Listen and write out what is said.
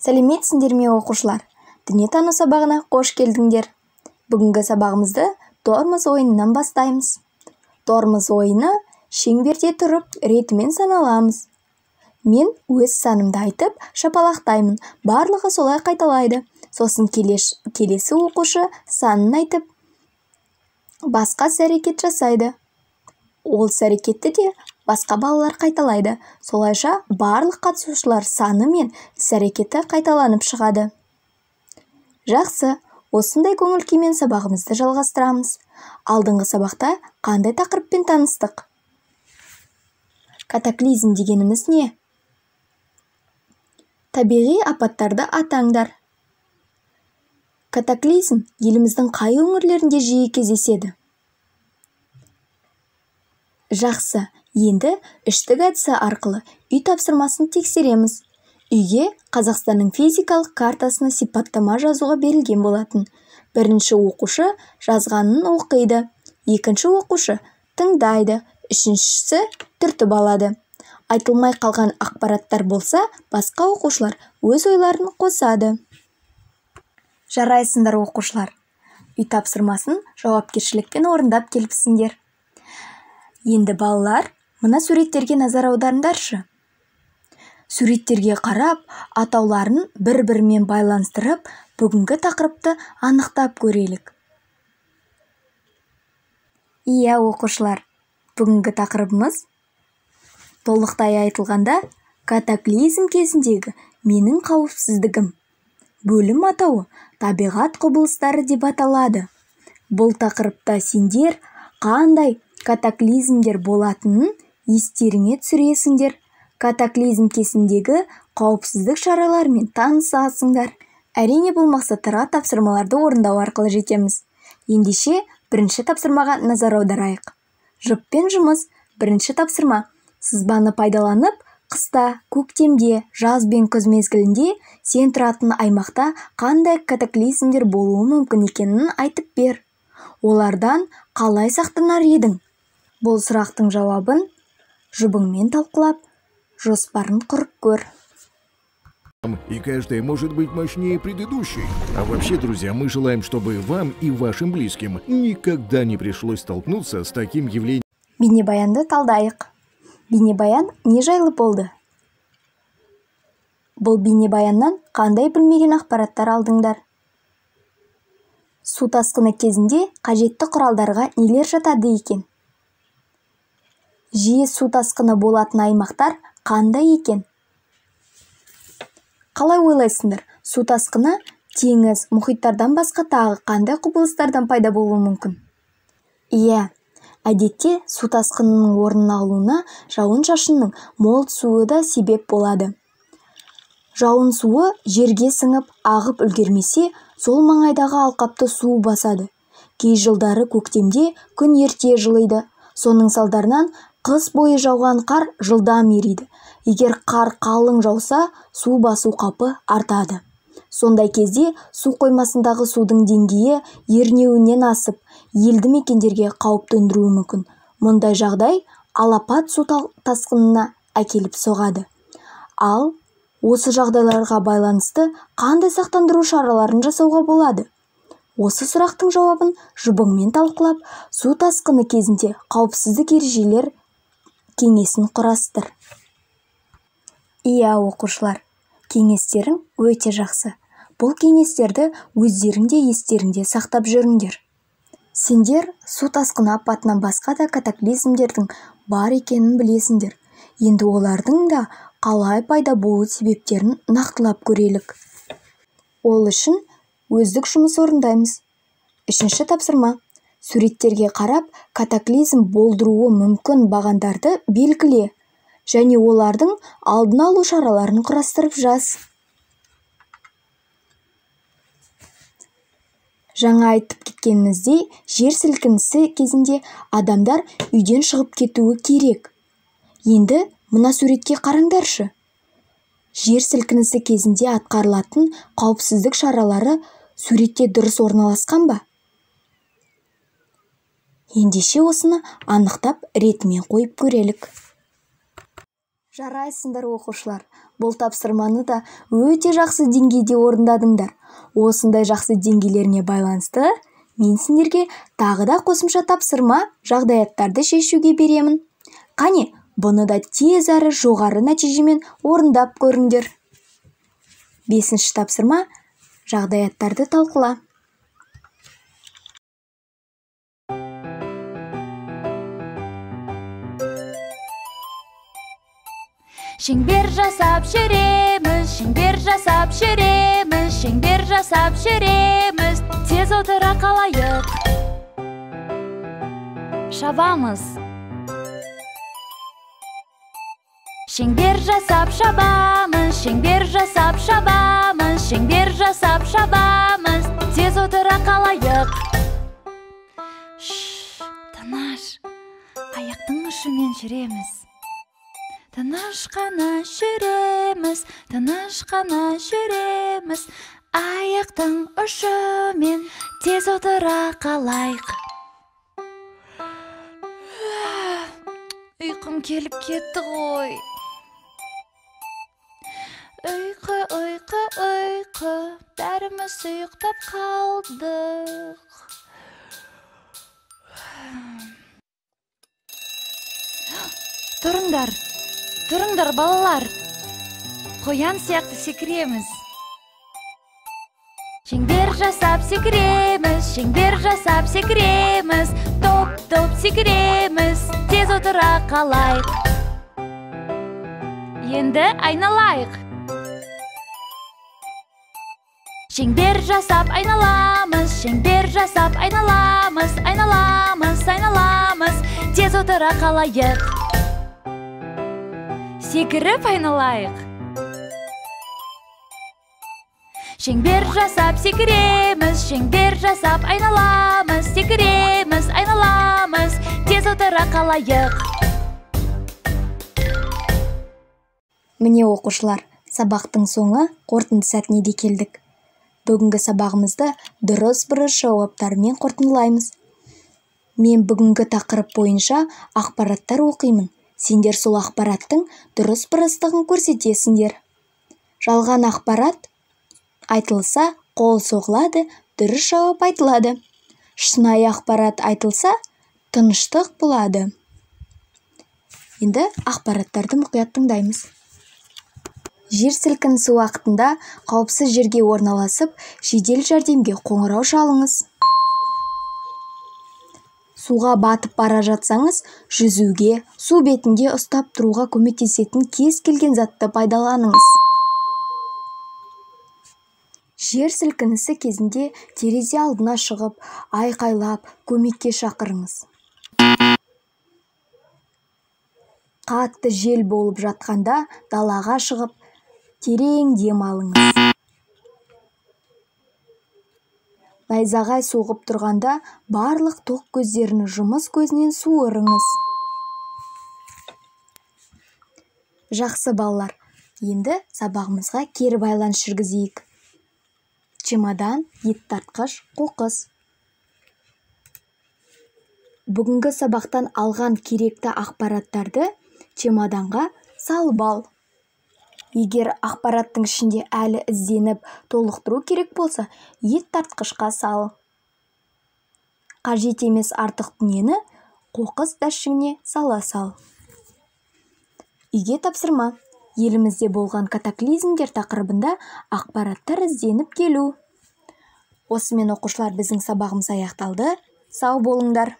Сәлеметсіңдер ме, оқушылар? Дүниетану сабағына қош келдіңдер. Бүгінгі сабағымызды тормоз ойынынан бастаймыз. Тормоз ойыны шеңберде тұрып ретімен саналамыз. Мен өз санымды айтып, шапалақтаймын. Барлығы солай қайталайды. Сосын келесі оқушы санын айтып, басқа іс-әрекет жасайды. Ол іс-әрекетті де басқа балалар қайталайды. Солайша барлық қатысушылар саны мен іс-әрекеті қайталанып шығады. Жақсы, осындай көңіл күймен сабағымызды жалғастырамыз. Алдыңғы сабақта қандай тақырыппен таныстық? Катаклизм дегеніміз не? Табиғи апаттарды атаңдар. Катаклизм еліміздің қай өңірлерінде жиі кездеседі? Жақсы, енді үштік әдісі арқылы үй тапсырмасын тексереміз. Үйге Қазақстанның физикалық картасына сипаттама жазуға берілген болатын. Бірінші оқушы жазғанын оқиды, екінші оқушы тыңдайды, үшіншісі түртіп алады. Айтылмай қалған ақпараттар болса, басқа оқушылар өз ойларын қосады. Жарайсыңдар, оқушылар. Үй тапсырмасын жауапкершілікпен орындап келіпсіңдер. Енді балалар, мына суреттерге назар аударыңдаршы. Суреттерге қарап, атауларын бір-бірімен байланыстырып, бүгінгі тақырыпты анықтап көрелік. Иә, оқушылар, бүгінгі тақырыбымыз толықтай айтылғанда катаклизм кезіндегі менің қауіпсіздігім. Бөлім атауы табиғат құбылыстары деп аталады. Бұл тақырыпта сендер қандай катаклизмдер болатынын естеріңе түсіресіңдер. Катаклизм кезіндегі қауіпсіздік шараларымен танысасыңдар. Әрине, бұл мақсаттарға тапсырмаларды орындау арқылы жетеміз. Ендеше, бірінші тапсырмаға назар аударайық. Жұппен жұмыс. Бірінші тапсырма. Сызбаны пайдаланып, қыста, көктемде, жаз бен күз мезгілінде сен тұратын аймақта қандай катаклизмдер болуы мүмкін екенін айтып бер. Олардан қалай сақтанар едің? Бұл сұрақтың жауабын жұбыңмен талқылап, жоспарын құрып көр. И каждая может быть мощнее предыдущей. А вообще, друзья, мы желаем, чтобы вам и вашим близким никогда не пришлось столкнуться с таким явлением. Бейнебаянды талдайық. Бейнебаян не жайлы болды? Бұл бейнебаяннан қандай білмеген ақпараттар алдыңдар? Су тасқыны кезінде қажетті құралдарға нелер жатады екен? Жиі су тасқыны болатын аймақтар қандай екен? Қалай ойлайсыңдар, су тасқыны теңіз, мұхиттардан басқа тағы қандай құбылыстардан пайда болуы мүмкін? Иә, әдетте су тасқынының орын алуына жауын-шашынның мол түсуі да себеп болады. Жауын суы жерге сіңіп, ағып үлгермесе, сол маңайдағы алқапты су басады. Кей жылдары көктемде күн ерте жылиды. Соның салдарынан қыс бойы жауған қар жылдам ериді. Егер қар қалың жауса, су басу қаупі артады. Сондай кезде су қоймасындағы судың деңгейі ернеуінен асып, елді мекендерге қауіп төндіруі мүмкін. Мұндай жағдай алапат су тасқынына әкеліп соғады. Ал осы жағдайларға байланысты қандай сақтандыру шараларын жасауға болады? Осы сұрақтың жауабын жұбыңмен талқылап, су тасқыны кезінде қауіпсіздік ережелер кеңесін құрастыр. Иә, оқушылар, кеңестерің өте жақсы. Бұл кеңестерді өздерің де естеріңде сақтап жүріңдер. Сендер су тасқыны апатынан басқа да катаклизмдердің бар екенін білесіңдер. Енді олардың да қалай пайда болу себептерін нақтылап көрелік. Ол үшін өздік жұмыс орындаймыз. Үшінші тапсырма. Суреттерге қарап, катаклизм болдыруы мүмкін бағандарды белгіле және олардың алдын алу шараларын құрастырып жаз. Жаңа айтып кеткеніміздей, жер сілкінісі кезінде адамдар үйден шығып кетуі керек. Енді мына суретке қараңдаршы. Жер сілкінісі кезінде атқарылатын қауіпсіздік шаралары суретте дұрыс орналасқан ба? Ендеше осыны анықтап ретімен қойып көрелік. Жарайсыңдар, оқушылар. Бұл тапсырманы да өте жақсы деңгейде орындадыңдар. Осындай жақсы деңгейлеріңе байланысты мен сендерге тағы да қосымша тапсырма, жағдаяттарды шешуге беремін. Қане, бұны да тез әрі жоғары нәтижемен орындап көріңдер. 5-ші тапсырма, жағдаяттарды талқыла. Шеңбер жасап жүреміз, шеңбер жасап жүреміз, шеңбер жасап жүреміз. Тез отыра қалайық. Шабамыз. Шеңбер жасап шабамыз, шеңбер жасап шабамыз, шеңбер жасап шабамыз. Тез отыра қалайық. Шш, тыныш. Аяқтың ұшымен жүреміз. Тыныш қана жүреміз, тыныш қана жүреміз. Аяқтың ұшымен тез отыра қалайық. Ұйқым келіп кетті ғой. Ұйқы, ұйқы, ұйқы, бәріміз ұйықтап қалдық. Тұрыңдар. Тұрыңдар, балалар. Қоян сияқты секіреміз. Шеңбер жасап секіреміз, шеңбер жасап секіреміз. Топ-топ секіреміз, тез отыра қалайық. Енді айналайық. Шеңбер жасап айналамыз, шеңбер жасап айналамыз, айналамыз, айналамыз. Тез отыра қалайық. Секіріп айналайық. Шеңбер жасап секіреміз, шеңбер жасап айналамыз, секіреміз, айналамыз. Тез отыра қалайық. Міне оқушылар, сабақтың соңы қорытынды сәтіне де келдік. Бүгінгі сабағымызды дұрыс бұрыс жауаптармен қорытындылаймыз. Мен бүгінгі тақырып бойынша ақпараттар оқимын. Сендер сол ақпараттың дұрыс бұрыстығын көрсетесіңдер. Жалған ақпарат айтылса, қол соғылады, дұрыс жауап айтылады. Шынайы ақпарат айтылса, тыныштық болады. Енді ақпараттарды мұқият тыңдаймыз. Жер сілкінісі уақытында қауіпсіз жерге орналасып, жедел жәрдемге қоңырау шалыңыз. Суға батып бара жатсаңыз, жүзуге, су бетінде ұстап тұруға көмектесетін кез келген затты пайдаланыңыз. Жер сілкінісі кезінде терезе алдына шығып, айқайлап, көмекке шақырыңыз. Қатты жел болып жатқанда далаға шығып, терең дем алыңыз. Найзағай соғып тұрғанда барлық тоқ көздерін жұмыс көзінен суырыңыз. Жақсы балалар, енді сабағымызға кері байланыс жүргізейік. Чемодан, ет тартқыш, қоқыс. Бүгінгі сабақтан алған керекті ақпараттарды чемоданға салып ал. Егер ақпараттың ішінде әлі ізденіп, толықтыру керек болса, ет тартқышқа сал. Қажет емес артық дүниені қоқыс жәшігіне сала сал. Үйге тапсырма. Елімізде болған катаклизмдер тақырыбында ақпараттар ізденіп келу. Осымен оқушылар, біздің сабағымыз аяқталды. Сау болыңдар.